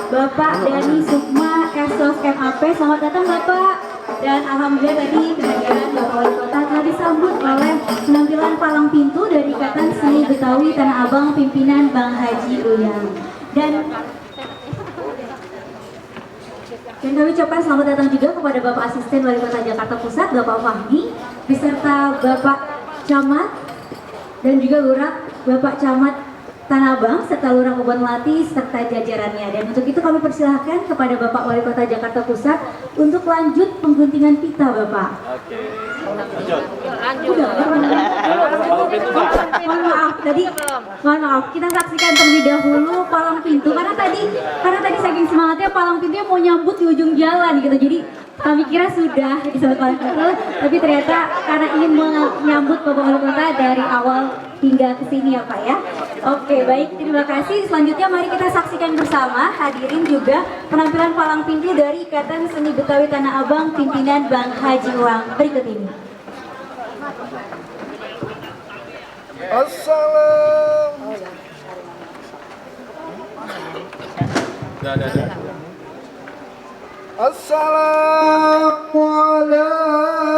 Bapak Dani Sukma Esos MAP, selamat datang Bapak. Dan alhamdulillah tadi kehadiran Bapak Wali Kota telah disambut oleh penampilan palang pintu dari Ikatan Seni Betawi Tanah Abang pimpinan Bang Haji Uyang. Dan kami ucapkan selamat datang juga kepada Bapak Asisten Wali Kota Jakarta Pusat, Bapak Fahmi, beserta Bapak Camat dan juga Lurah Bapak Camat Tanah Abang serta Lurah Kebon Melati serta jajarannya. Dan untuk itu kami persilahkan kepada Bapak Wali Kota Jakarta Pusat untuk lanjut pengguntingan pita, Bapak. Oke. Lanjut. Udah. Mohon maaf tadi, mohon maaf kita saksikan terlebih dahulu palang pintu karena tadi saking semangatnya palang pintunya mau nyambut di ujung jalan gitu. Jadi kami kira sudah disebut palang pintu, tapi ternyata karena ingin menyambut Bapak Wali Kota dari awal hingga ke sini ya Pak ya. Oke, baik, terima kasih. Selanjutnya mari kita saksikan bersama hadirin juga penampilan palang pintu dari Ikatan Seni Betawi Tanah Abang pimpinan Bang Haji Uyang berikut ini.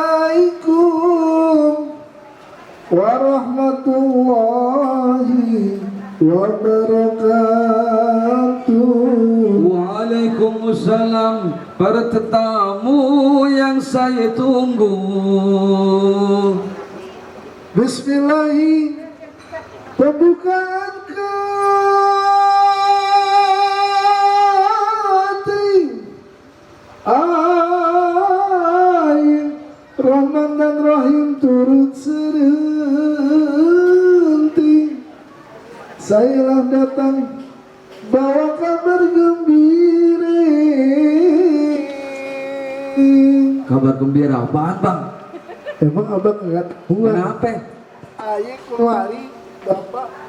Assalamualaikum warahmatullahi wabarakatuh. Waalaikumsalam para tetamu yang saya tunggu. Bismillahi pembukaan Rahman dan Rahim turut serenti. Sayalah datang bawa kabar gembira. Kabar gembira apaan Bang? Emang abang nggak tahu? Kenapa? Ayo kemari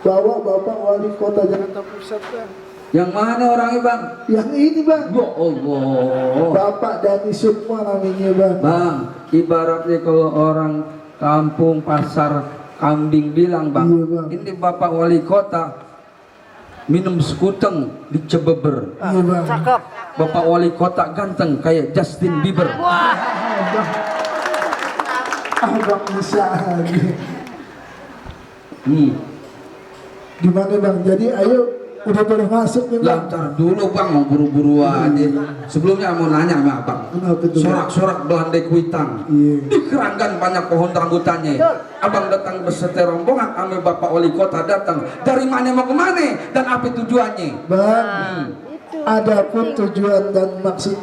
bawa Bapak Wali Kota Jakarta Pusat Bang. Yang mana orangnya Bang? Yang ini Bang. Ya Allah. Bapak Dani Sukma namanya Bang. Bang, ibaratnya kalau orang kampung pasar kambing bilang Bang, iya, Bang. ini Bapak Wali Kota minum sekuteng di Cebeber. Iya Bang. Cakep. Bapak Wali Kota ganteng kayak Justin Bieber. Abang bisa aja. Gimana Bang? Jadi ayo udah boleh masuk nih Bang. Lantar dulu Bang, mau buru-buru aja. Sebelumnya mau nanya sama Abang. Kenapa tuh, Bang? Sorak-sorak Belanda Kuitang. Iya. Di Keranggan banyak pohon rambutannya. Abang datang beserta rombongan, kami Bapak Wali Kota datang. Dari mana mau ke mana dan apa tujuannya? Bang, adapun tujuan dan maksud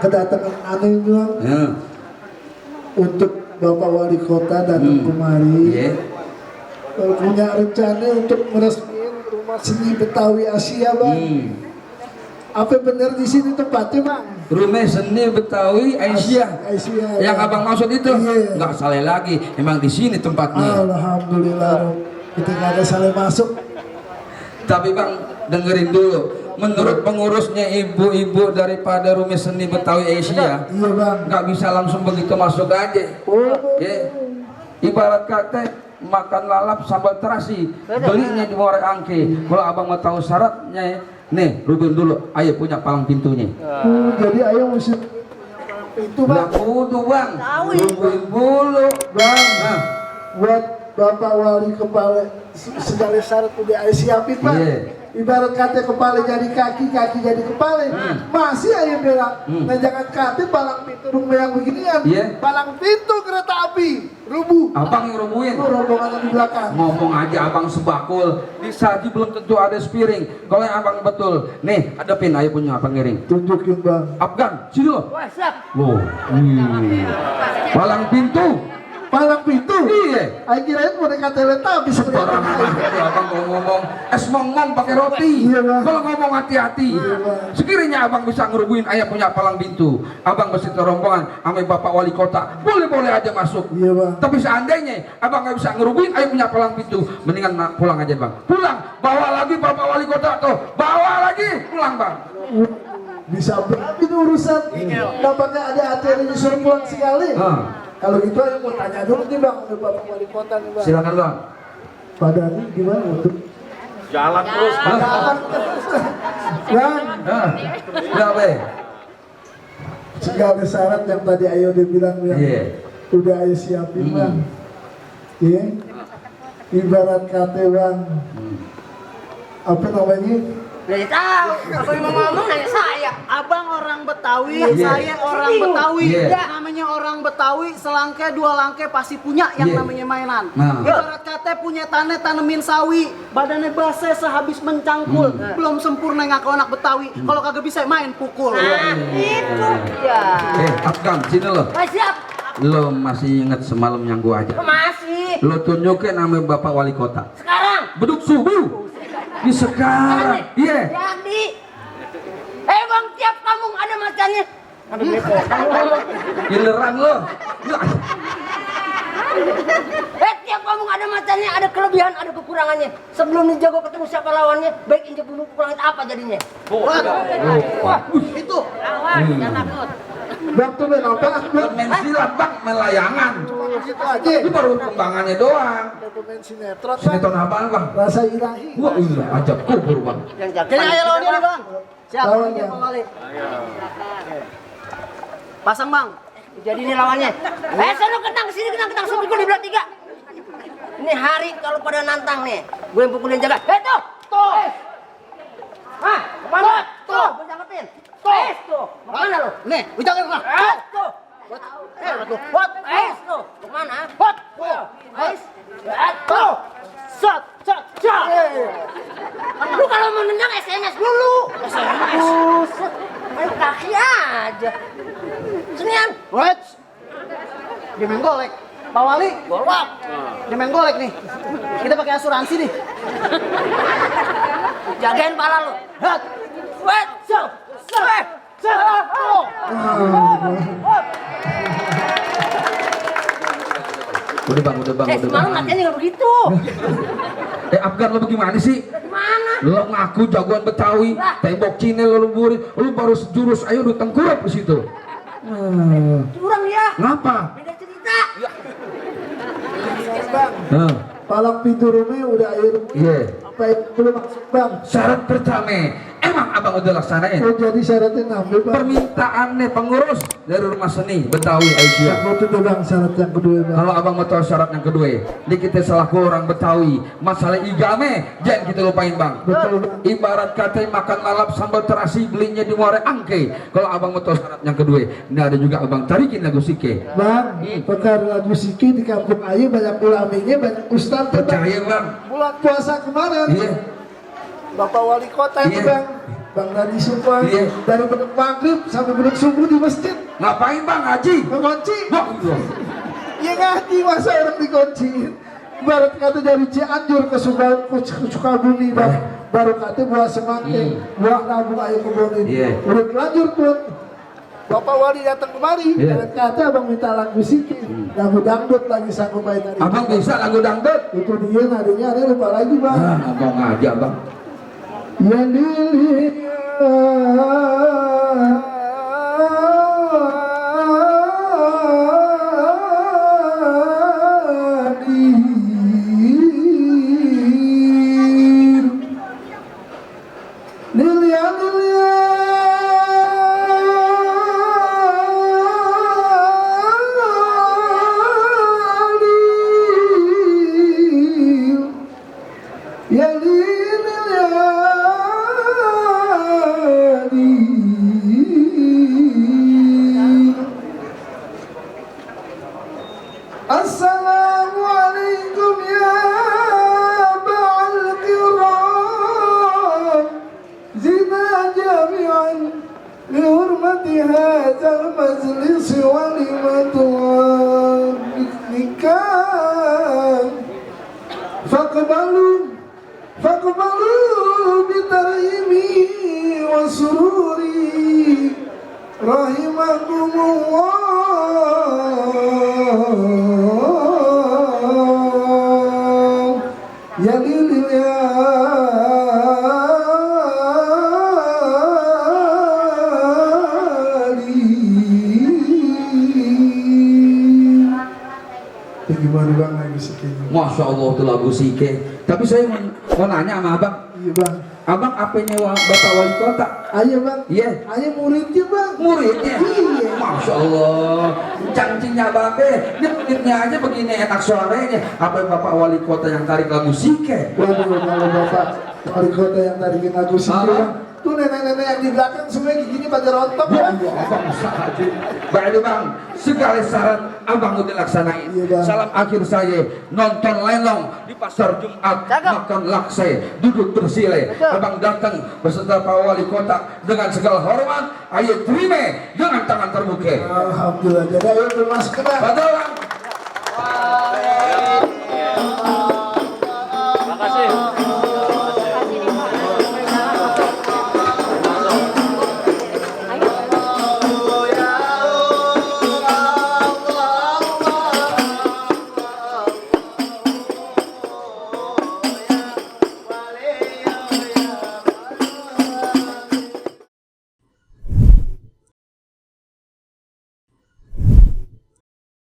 kedatangan aneh Bang, Ya. untuk Bapak Wali Kota datang kemari, Iya. punya rencana untuk meresmikan rumah seni Betawi Asia Bang. Apa benar di sini tempatnya Bang? Rumah seni Betawi Asia. Asia. Yang Abang maksud itu? Iya. Nggak salah lagi, emang di sini tempatnya. Alhamdulillah, kita nggak ada salah masuk. Tapi Bang, dengerin dulu. Menurut pengurusnya ibu-ibu daripada Rumah Seni Betawi Asia, Iya Bang. nggak bisa langsung begitu masuk aja. Oh, Ya. Ibarat kata makan lalap sambal terasi, belinya di Muara Angke. Kalau Abang mau tahu syaratnya, nih rubin dulu, ayo punya palang pintunya. jadi ayo mesti itu Bang. Nggak kudu Bang, rubin dulu Bang, Nah, buat Bapak Wali Kepala segala syarat udah siapin Bang. iya. ibarat kata kepala jadi kaki, kaki jadi kepala. Masih aja bilang, nah jangan kata palang pintu rumah yang beginian. Palang pintu kereta api, rubuh. Abang yang rubuhin. Rombongan di belakang. Ngomong aja abang sebakul, disaji belum tentu ada spiring. Kalau yang abang betul, nih hadapin ayo punya abang ngiring. Tunjukin bang. Afgan, sini lo. Wah, siap. Loh, palang pintu. Palang pintu. Iya. Ayo kirain mau dekat teletapi Orang sebenarnya. abang kalau ngomong es mongong pakai roti. Iya, Bang. Kalau ngomong hati-hati. Iya, Bang. Sekiranya abang bisa ngerubuhin ayah punya palang pintu, abang beserta rombongan sama bapak wali kota, boleh-boleh aja masuk. Iya bang. Tapi seandainya abang nggak bisa ngerubuhin ayah punya palang pintu, mendingan pulang aja bang. Pulang, bawa lagi bapak wali kota tuh, bawa lagi, pulang bang. Bisa berapa ini urusan? Nampaknya ada acara disuruh pulang sekali. Kalau gitu ayo mau tanya dulu nih bang, ke bapak wali kota nih bang. Silakan bang. Pak Dhani gimana untuk Jalan terus. bang? Kenapa? Segala syarat yang tadi ayo dia bilang Iya. udah ayo siapin bang. Iya. Ibarat kata bang, apa namanya? Udah tahu. Apa yang mau ngomong nanya saya. Abang orang Betawi, Iya. saya orang Betawi. Iya. Namanya orang Betawi, selangke dua langke pasti punya yang Iya. namanya mainan. Nah. Ibarat kata punya tanah tanemin sawi, badannya basah sehabis mencangkul, belum sempurna ngaku anak Betawi. Kalau kagak bisa main pukul. Nah, itu ya. Afgan, sini lo. Wah, siap. Lo masih inget semalam yang gua aja? Masih. Lo tunjukin nama bapak wali kota. Sekarang. Beduk subuh. Di sekarang. Iya. Jadi. Bang, tiap kampung ada macannya. Giliran lo. Tiap kampung ada macannya, ada kelebihan, ada kekurangannya. Sebelum dijago ketemu siapa lawannya, baik injek bunuh kurangin apa jadinya? Wah, itu. Lawan, jangan takut. Bang tuh main apa? Bang? Main silat bang, main layangan. Gitu aja. Itu baru kembangannya doang. Ada pemain sinetron bang. Sinetron apaan bang? Rasa ilahi. Wah iya, ajab kubur bang. Yang jago. Jadi ayo lawan ini bang. Siap, Lawan, ini Bang. Pak Wali. Pasang bang. Jadi ini lawannya. Sono ketang sini, ketang sini, gue di belah 3. Ini hari kalau pada nantang nih, gue yang pukulin jaga. Tuh. Hah, kemana? Tuh, gue jangkepin. Tuh, kemana lo? Nih, ujangan lah. Tuh. Tuh, kemana? Tuh. Sat. Lu kalau mau nendang SMS dulu. Buset. Main kaki aja. Sinian. Wait. Dia main golek. Pak Wali, Golok. dia main golek nih. Kita pakai asuransi nih. Jagain pala lu. Hat. Wait. Udah bang. Semalam latihannya nggak begitu. Afgan lo bagaimana sih? Gimana? Lo ngaku jagoan Betawi, tembok Cina lo luburin, lo baru sejurus ayo udah tengkurap di situ. Curang ya. Ngapa? Beda cerita. Bang, palang pintu rumah udah air. Iya. Apa yang belum masuk bang? Syarat pertama, emang abang udah laksanain? Oh jadi syaratnya nambah bang. Permintaannya pengurus dari rumah seni Betawi Aisyah. Mau tuh bang syarat yang kedua bang. Kalau abang mau tahu syarat yang kedua, di kita selaku orang Betawi, masalah igame jangan kita lupain bang. Betul bang. Ibarat kata makan lalap sambal terasi belinya di Muara Angke. Kalau abang mau tahu syarat yang kedua, ini ada juga abang tarikin lagu sike. Bang, perkara lagu siki di kampung Ayu banyak ulaminya, banyak ustadz bang. Percaya bang. Bulan puasa kemarin, Iya. Bapak Wali Kota itu Iya. bang, Bang Dhani Sumpah, Iya. dari beduk maghrib sampai beduk subuh di masjid, Ngapain bang ngaji? mengunci. Wah, iya. Ya ngaji masa orang dikunciin. Barat kata dari Cianjur ke Sukabumi bang, baru kata buah semangke, buah nabung ayo kebonin. Iya. Udah lanjut pun. Bapak Wali datang kemari, Iya. barat kata abang minta lagu siki, lagu dangdut lagi sanggup bayi tadi. Abang bisa lagu dangdut? Itu dia nadinya ada lupa lagi bang. Abang ngaji abang. Ya lili ya siwalimatullah nikah Faqbalu bitarhimi wa sururi rahimakumullah ya lilil ya gimana bang lagi sekian? Masya Allah tuh lagu Sike. Tapi saya mau nanya sama abang. Iya bang. Abang apa nyewa bapak wali kota? Ayo bang. Iya. Ayo muridnya bang. Muridnya? Iya. Masya Allah. Cangcingnya babe. Ini muridnya aja begini enak suaranya. Apa bapak wali kota yang tarik lagu Sike? Waduh kalau bapak wali kota yang tarikin lagu Sike bang. Tuh nenek-nenek yang di belakang semua gini pada rontok bang. Abang saja. Baik bang, segala syarat abang udah laksanain. Iya, Bang. Salam akhir saya nonton lelong di pasar Jumat, makan lakse, duduk bersile. Abang datang beserta Pak Wali Kota dengan segala hormat. Ayo terima dengan tangan terbuka. Alhamdulillah. Jadi ayo bermasker. Padahal